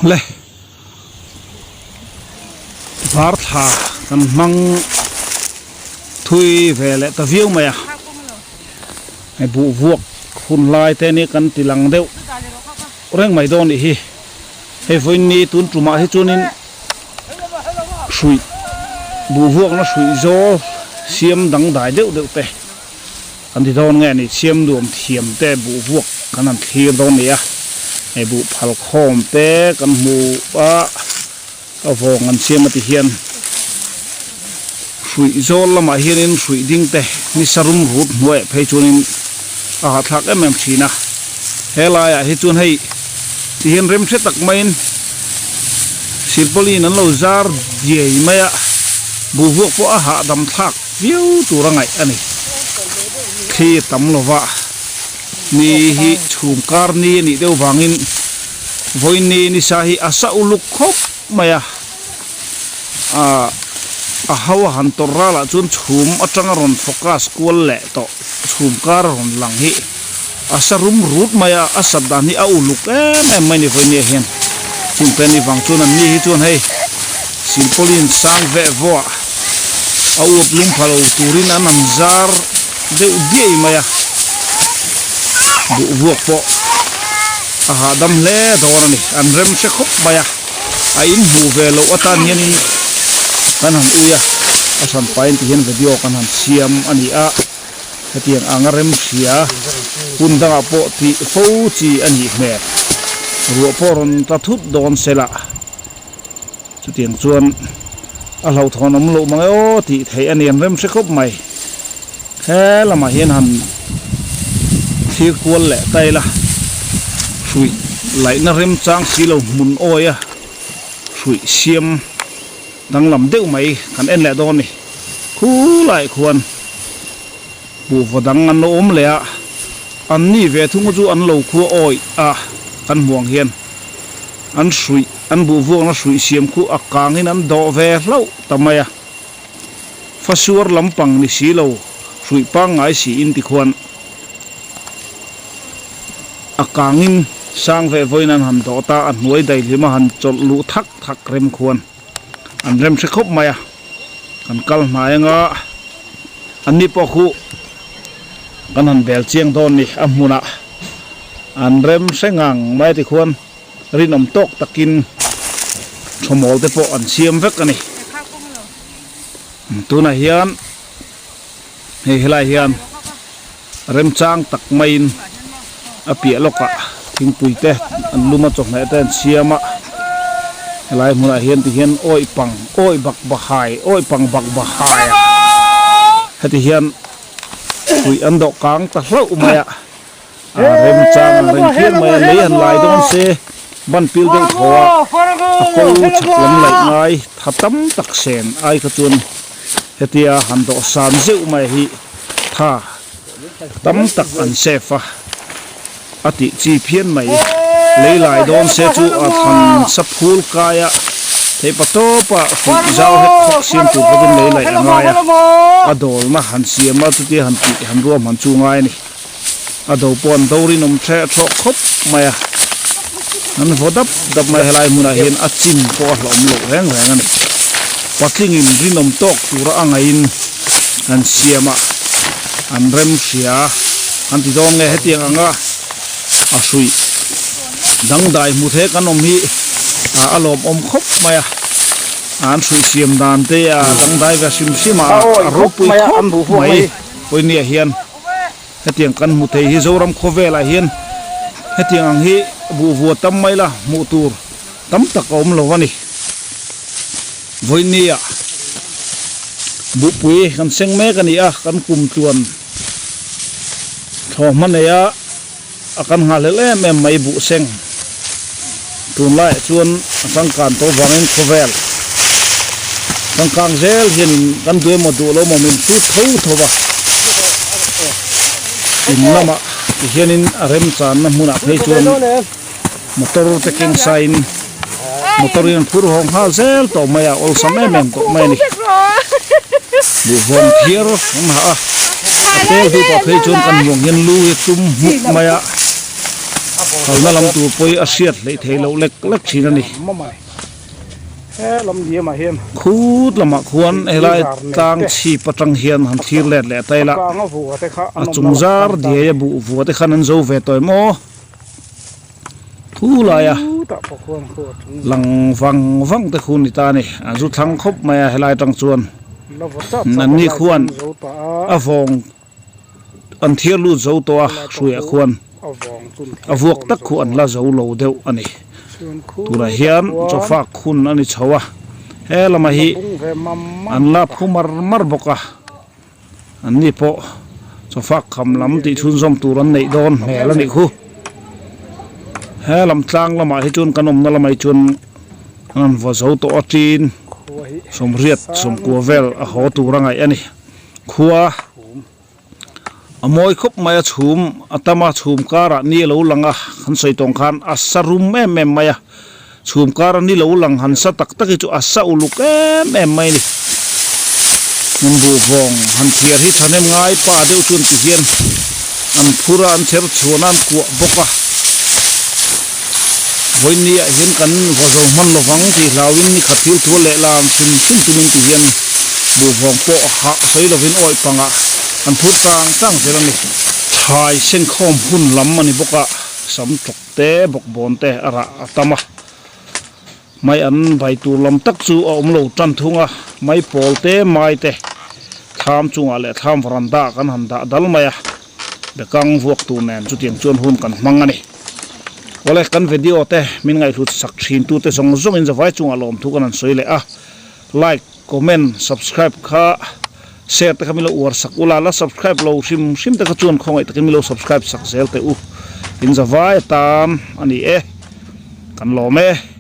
Le var thla kan hmang thui ve leh ta viau mai a hei buh vuak hun lai te nia kan ti lang deuh reng mai dawn nih hi hei vawiin tun tumah hi chuanin hruih buh vuakna hruih zawl siam dangdai deuh deuh te. Kan ti dawn nge ni siam nuam thiam te buh vuak kan han thlir dawn ni a, hei buh phal khawm te kan hmu a, a vawng an siam a ti hian hruih zawl lamah hianin hruih ding te nisa rum rut hnuaiah phei chuanin a hahthlak em em thin a, he laiah hi chuan hei ti hian rem hre tak maiin silpauline an lo zar diai mai a, buh vuak pawh a hahdam thlak. Viau tur a ngaih a ni. Thli a tam lova, ni hi chhum kar ni a nih deuh vangin vawiin ni nisa hi a sa uluk khawp mai a. Aaa a ho a han tawrh ralah chuan chhum atanga rawn focus kual leh tawh chhum kar a rawn lang hi a sa rum rut mai a, a sat dan hi a uluk em em mai a ni vawiin ni ah hian. Chungte ni vang chuan an ni hi chuan hei silpauline sang veh vawh ah a uap lung pha lo turin an han zar deuh diai mai a, duh vuak pawh a hahdam hle dawn a ni, an rem hre khawp mai a, a inhmuh ve loh atan hianin kan han ui a, a hran pahin tihian video kan han siam a ni a, hetiang anga rem hria hun dangah pawh tih fo chi a nih hmel, ruah pawh rawn tla thut dawn sela. Chutiang chuan a hlauhthawn awm loh mang e aw tih theih a ni an rem hre khawp mai. He lamah hian han thlir kual leh ta ila hruih laihna remchang si lo hmun awi a hruih siam danglam deuh mai kan en leh dawn a ni. Khulaiah khuan buhvaw dang an lo awm leh a, an ni ve thung chu an lo khua awi a kan hmuh ang hian. An hruih, an buh vuakna hruih siam khu a kangin an dawh ve hlauh ta mai a. Fasuar lampang ni si lo, hruih pangngai siin tikhuan a kangin sang ve vawiin an han dawh ta, a hnuai daihlim a han chawlh luh thak thak rem khuan an rem hre khawp mai a. Kan kal hnai anga anni pawh khu kan han bel chiang dawn ni a hmunah an rem hre ngang mai tikhuan. Rinawm tawk takin thawmawl te pawh an siam vek a ni. Tunah hian hei helai hian remchang tak maiin a piah lawkah thingpui te an lum a chawhmeh te an siam a helai hmunah hian ti hian awih pang awih bak bahai awih pang bak bahai a heti hian pui an dawh kang ta hlauh mai a. A remchang ang reng phian mai a, lei han lai dawn se ban pil deuh thaw a, a ko chhak lam laih ngai tha tam tak sen ai kha chuan hetia han dawh san zeuh mai hi tha tam tak an save a, a tih chi phian mai. Lei lai dawn se chu a thlan sa phul kai a, theihpa tawpa hruih zau hek khawk siam tur kha chuan lei laih a ngai a, a dawlna han siam a chutia han tih han ruahman chu ngai a ni. A do pawh an do rinawm thleh thlawh khawp mai a, an vaw dap dap mai a helai hmunah hian a chin pawh a hlauhawm loh reng reng a ni. Patlingin rinawm tawk tura a ngaihin an siam a, an rem hria an ti dawn nge hetiang anga a hruih dangdai hmu thei kan awm hi a lawmawm khawp mai a, an hruih siam dan te a dangdai ve hrim hrim a, a ropui khawp mai pawimawh hian. Hetiang kan hmu thei hi Zoram khawvelah hian hetiang ang hi buhvua tam mai la hmuh tur tam tak a awm lo a ni. Vawinia buhpui kan seng mek a ni a, kan kum tluan thlawhhma nei a, a kan nghahhlelh em em mai buh seng. Tunlaiah chuan a changkan tawh vangin khawvel changkang zel hianin kan duh emaw duh lo emaw min hrut tho tho va. In lamah tihianin a remchanna hmunah phei chuan motor te keng sain motor in an phur hawng nghal zel tawh mai a, awlsam em em tawh mai a ni. Buhvawm thiar an ha a, a tel hnu pah phei chuan kan hmuh ang hian lu hi a tum hmuk mai a. Kalna lam tur pawh hi a hriat hleih theih loh lek lek thin a ni. Khut lamah khuan helai tlang chhip atang hian han thlir let leh ta ila a chung zar diai a buh vua te khan an zo ve tawh em aw. Thu laia lang vang vang te khu ni ta a ni. A zu thlang khawp mai a helai atang chuan anni khuan a vawng. An thiar lut zo tawh a, hruaiah khuan a vuak tak khu an la zo lo deuh a ni. Tunah hian chawfak hun a ni chho a, he lama hi an la phu mar mar bawk a, an ni pawh chawfak kham lam tih chhunzawm tur an neih dawn hmel a nih khu. He lam tlang lamah hi chuan kan awmna lamah hi chuan an vaw zo tawh a tin sawmriat sawmkua vel a haw tur a ngaih a ni. Khua a mawi khawp mai a chhum a tam a chhum karah ni a lo lang a kan sawi tawng khan a sa rum em em mai a chhum kara ni lo lang han sa tak tak hi chu a sa uluk em em mai a ni hmun buhvawng han thiar hi thahnem ngai pa deuh chuan ti hian an phur a an chher chhuan a an kuah bawk a vawiin ah hian kan vaw zo hman lovang tih hlauhin ni khat thil thu leh lam hrim hrim tumin ti hian buhvawng pawh hah sawi lovin awih pangah an phur tang tang zel a ni. Thlai senkhawm hun lam a ni bawk a, sam tawk te bawkbawn te a rah a tam a, mai an vai tur lam tak chu a awm lo tan thung a, mai pawl te mai te thlam chungah leh thlam varanda ah kan han dah dal mai a. Bekang vuak tur nen chutiang chuan hun kan hmang a ni. Awle, kan video te min ngaihhlut sak thin tute zawng zawngin zavai chungah lawmthu kan han sawi leh a. Like, comment, subscribe kha share te kha min lo uar sak ula, la subscribe lo hrim hrim te kha chuan khawngaih takin min lo subscribe sak zel teh u. In zavai atan a ni e, kan lawm e.